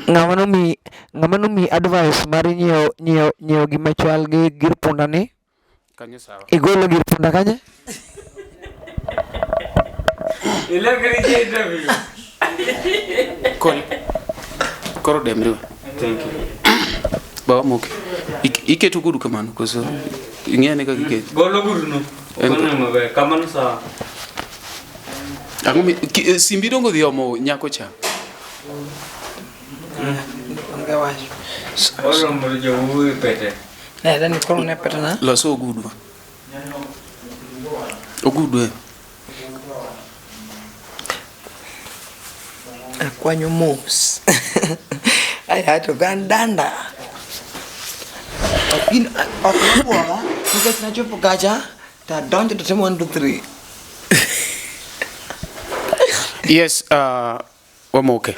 Ng'ama nomi ng'ama nomi advice mar nyiewo nyiewo nyiewo gima chal gi gir punda ni? Kanyo sawa. Igolo gir punda kanye? Ilekri ji interview. Kol. Koro demri. Thank you. Bawa moke. Iketo gudu kamano koso ing'eyo ane kaka iketo. Golo guruno. En- Okonyo maber. Kamano sawa. Ang'o mi simbi dongo dhi omo nyako cha. Onge wach. Oromo jowuoyi pete. Ne, ni koro ne pete na. Loso ogudu. Ogudu e. Akwanyo mos. Aya to gandanda. Ok gin ok nobuoga nikech nachopo kacha to adonjo to timo 1 2 3. Yes, wamoke.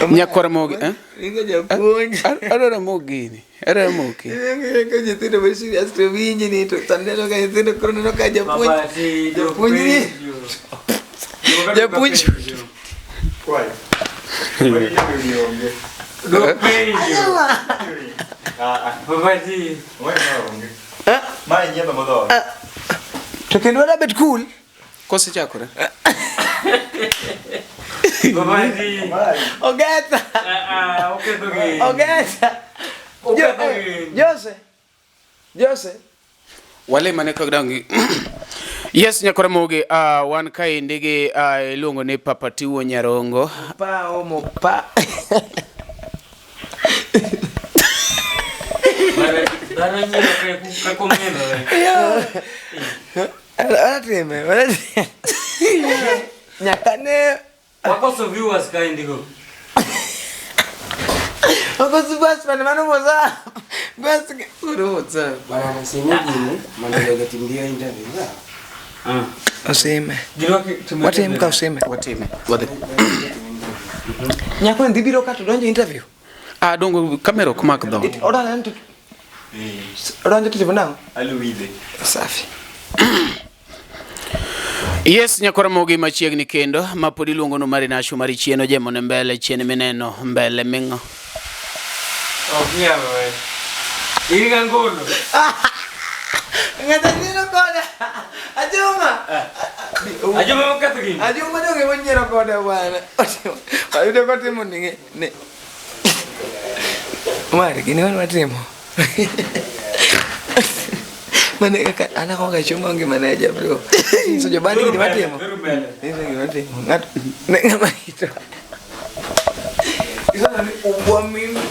Nyakwar mogi, eh? Ingo japuonj. Adwaro mok gini. Adwaro moke. Ingo nyithindo be serious to winji ni to taneno ka nyithindo koro neno ka japuonj. Papa, si Japuonj ni. Japuonj. Japuonj. Dok penjo. Papa ti. Mae nyiedho modhoth. To kendo wadwa bet cool. Kosechakore. Papa ti. Ogeta. Ah, oketho gini. Ogeta. Oketho gini. Jose. Jose. Wale mane kag dang Yes, nyakwar Mogi, wan kaendi gi iluongo ni Papa Tiwo Nyarongo. Pa omo pa. Dhano nyiero kaka omienore. Wanatime, wanatime. Nyaka ne Wakoso viewers kaendi go. Wakoso bas mane mano moza. Bas koro moza. Bana nasema gini mondo jogo otim gi interview. Ah. Osime. Girwaki tume. Watim ka osime. Watime. Wadhi. Nyako ni dhi biro ka to donjo interview. Ah, dongo kamera ok mak dho. Odonjo to odonjo to timo nang'o? Aluwidhe. Safi. Yes, nyakwar Mogi machiegni kendo ma pod iluongo no mari nashu mari chien ojemo ne mbele chien mineno mbele ming'o. Ok nyal we. In ga ngolo. Ng'ato nyiero koda. Ajuma. Ajuma moketho gini. Ajuma donge monyiero koda bwana. Ayudo kotimo ni ni. Mari gini wan watimo. Mane kaka an ako ga chungo onge manager bro. So jobani gini watimo. Dhuru mbele. Nyiso gima watimo. Ng'ato ne ng'ama ito. Isono ni ubwa mimi.